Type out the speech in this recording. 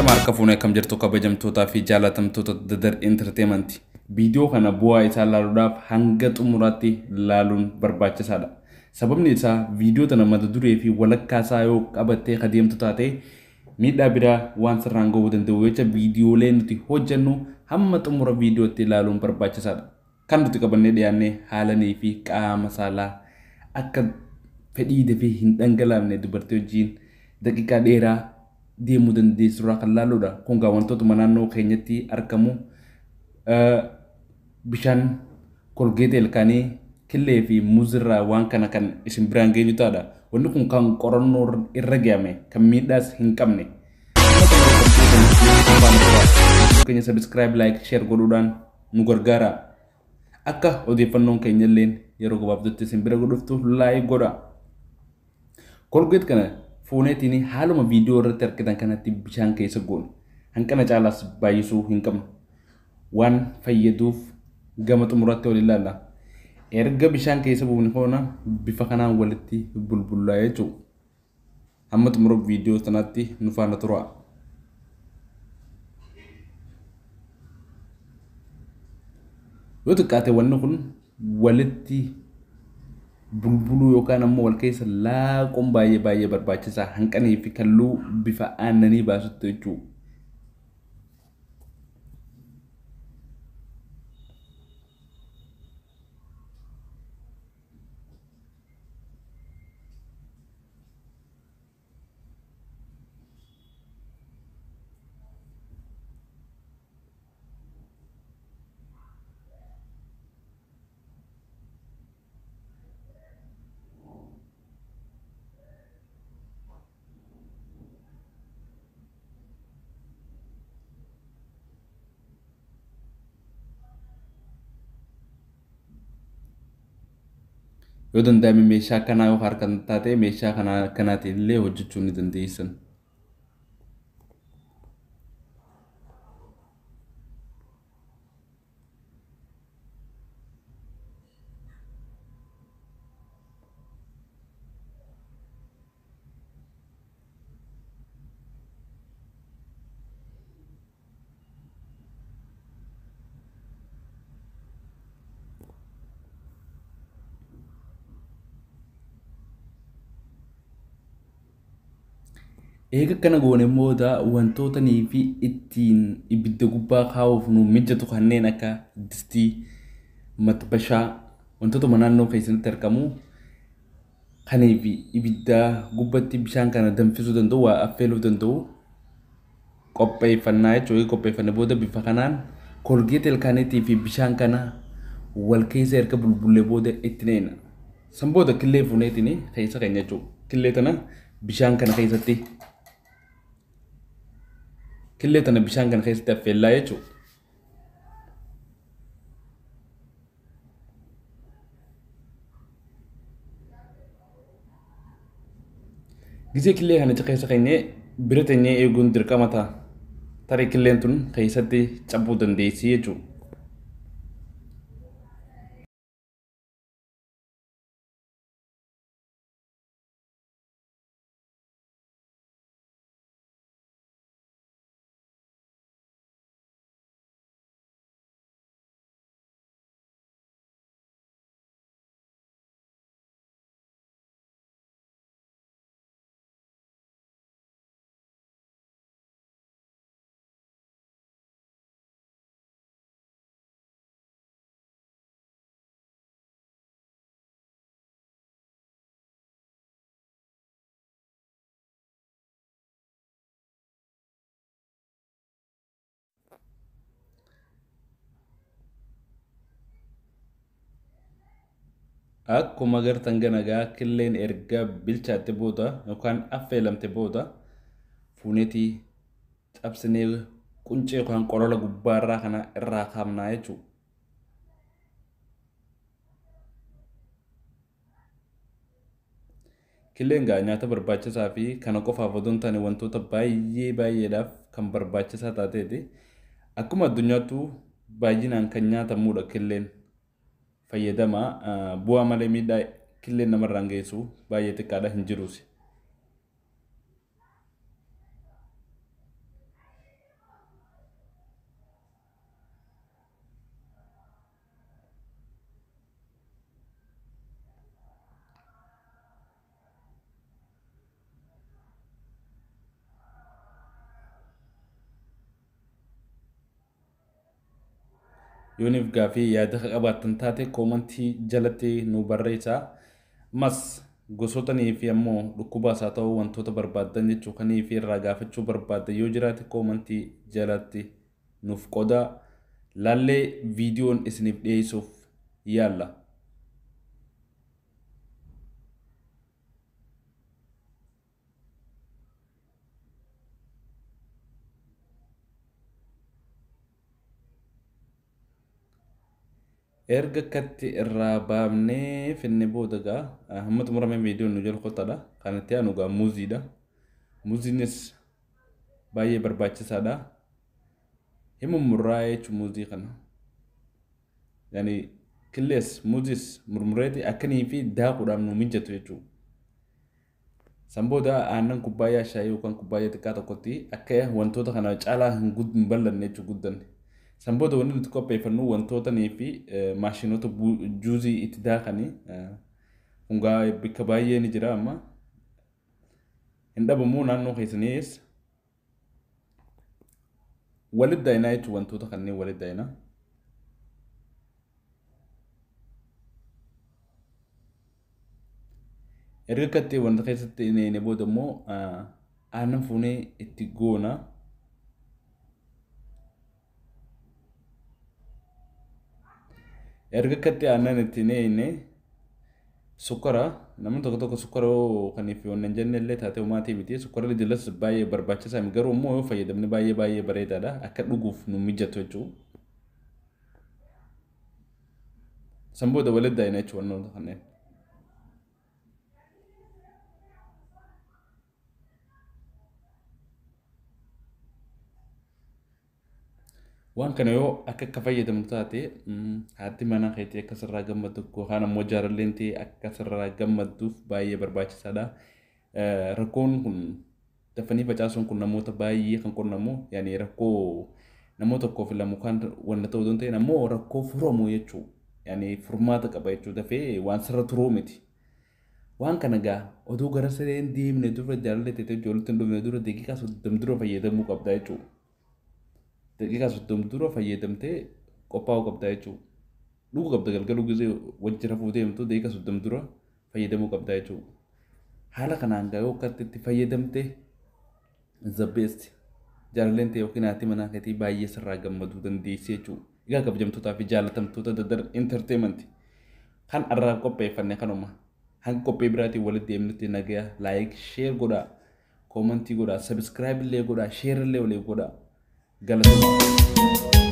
Ashama harka fuunee akkam jirtu kabajamtootaa fi jaalatamtoota Dadar Entertainment. Viidiyoo kana bu'aa isaa ilaaluudhaaf hanga xumuraatti ilaaluun barbaachisaadha. Sababni isaa viidiyoo tana mata duree fi walakkaa isaa yoo qabattee adeemtu taate miidhaa biraa waan sirraan ga'uu danda'u jecha viidiyoolee nuti hojjennu hamma xumura viidiyootti ilaaluun barbaachisaadha. Kan nuti qabannee dhiyaanne haalanii fi qaama saalaa akka fedhii dafee hin dhangalaafne dubartii wajjin daqiiqaa dheeraa deemuu dandeessurraa kan laalluudha. Kun gaa wantootuma naannoo keenyatti argamu bishaan kolgeeta ilkaanii killee fi muuzirraa waan kana kan isin biraan geenyu taadha. Wanni kun kan qorannoo irra gahame kan miidhaas hin qabne. Keenya subscribe, like, share godhuudhaan nu gargaara. Akka odeeffannoon keenya illeen yeroo gabaabdutti isin bira dhuftu like godha. Kolgeet kana fuuneetiin haaluma viidiyoo irratti argitan kanatti bishaan keessa goone. Hanqina caalaas baay'isuu hin qabnu. Waan fayyaduuf gama xumuraatti wal ilaalla. Erga bishaan keessa buufne foona bifa kanaan walitti bulbullaa jechuudha. Hamma xumura viidiyoo sanaatti nu faana tura. Yoo xiqqaate wanni kun walitti bulbuluu yookaan ammoo wal keessa laaquun baay'ee baay'ee barbaachisaa hanqanii fi kalluu bifa aannanii baasutti jechuudha. Yoo danda'ame meeshaa kanaa yoo harkaan taate meeshaa kanaatiin illee hojjechuu ni dandeessan. Eega kana goone booda wantoota nii fi ittiin ibidda gubbaa kaa'uuf nu mijatu kanneen akka distii, matbashaa, wantoota naannoo keessatti argamu kanii fi ibidda gubbatti bishaan kana danfisuu danda'u, waa affeeluu danda'u qopheeffannaa jechuudha. Qopheeffanne booda bifa kanaan kolgeeta ilkaaniitii fi bishaan kana wal keessa erga bulbullee booda itti neena. San booda killee fuuneetiin keessa keenya jechuudha. Killee tana bishaan kana keessatti killee tana bishaan kana keessatti affeellaa jechuudha. Gisee killee kana keessa keenyee bira teenyee eeguun dirqama ta'a. Tarii killeen tun keessatti cabuu dandeessi jechuudha. Akkuma agartan ganagaa killeen erga bilchaatte booda yookaan affeelamte booda fuuneetii cabsinee quncee yookaan qolola gubbaarraa kana irraa kaafnaa jechuudha. Killeen gaa nyaata barbaachisaa fi kana qofaaf odoo hin taane wantoota baay'ee baay'eedhaaf kan barbaachisaa taateeti. Akkuma addunyaattuu baay'inaan kan nyaatamudha killeen. Fayyadama bu'aa malee miidhaa killeen namarraan geessu baay'ee xiqqaadha hin jiruus. Yooniif gaafii yaada qabaattan taate koomantii jalatti nu barreessaa. Ammas gosootanii fi ammoo dhukkubaas haa ta'u wantoota barbaaddan jechuu kanii fi irraa gaafachuu barbaaddan yoo jiraate koomantii jalatti nuuf qodaa. Laallee viidiyoon isiniif dhiyeessuuf yaalla. Erga akkatti irraa baafnee finne booda gaa hamma xumurameen viidiyoon nu jala kottadha. Kan itti aanu gaa muuziidha. Muuziinis baay'ee barbaachisaadha. Hin mummurraa jechuun muuzii kana. Yani killees muuziis murmureeti akkanii fi daakuudhaaf nu mijatu jechuudha. San booda aannan kubbaayyaa shaayii yookaan kubbaayyaa xiqqaa tokkotti akka wantoota kana caalaa hin bal'anne jechuudha guddanne. San booda wanti nuti qopheeffannu wantootanii fi maashinoota juuzii itti daakanii hungaa bakka baay'ee ni jira amma. Hin dhabamuu naannoo keessaniis walitti daayinaa jechuun wantoota kanneen walitti daayinaa. Erga akkatti wanta keessatti inni booda immoo aannan fuunee itti goona. Erga akkatti aannan itti neeyne sukkara namni tokko tokko sukkara kaniif yoo hin jenne illee taatee homaatii miti. Sukkarri jallas baay'ee barbaachisaa miti garuu immoo yoo fayyadamne baay'ee baay'ee bareedaadha akka dhuguuf nu mijatu jechuudha. San booda walitti daayina jechuudha wantoota kanneen. Waan kana yoo akka akka fayyadamtu taate haati mana keetii akka sirraa gammaddu yookaan ammoo jaalalleen ta'e akka sirraa gammadduuf baay'ee barbaachisaadha. Rakkoon kun dafanii facaasuun kun namoota baay'ee kan qunnamu yaani rakkoo namoota tokkoof lama kan wanta ta'uu danda'e ammoo rakkoo furamu jechuudha. Yaani furmaata qaba jechuudha dafee waan sirra turuu miti. Waan kana gaa oduu gara sireen deemne dura jaalallee ta'e ijoolletti hin dhufne dura daqiiqaa 30 dura fayyadamuu qabda jechuudha. Daqiiqaa 30 dura fayyadamtee qophaa'uu qabda jechuudha. Dhuguu qabda galgaluu gisee wajji rafuu deemtu daqiiqaa 30 dura fayyadamuu qabda jechuudha. Haala kanaan gaa yoo akkatti itti fayyadamte the best jaalalleen ta'e yookiin haati manaa keetii baay'ee sirraa gammaduu dandeessi jechuudha. Egaa kabajamtootaa fi jaalatamtoota Dadar Entertainment kan har'aaf qopheeffanne kanuma. Hanga qophii biraatiin walitti deemnutti nagaya like share godhaa, koomantii godhaa, sabiskiraayib illee godhaa, sheer illee waliif godhaa. Galatoomaa.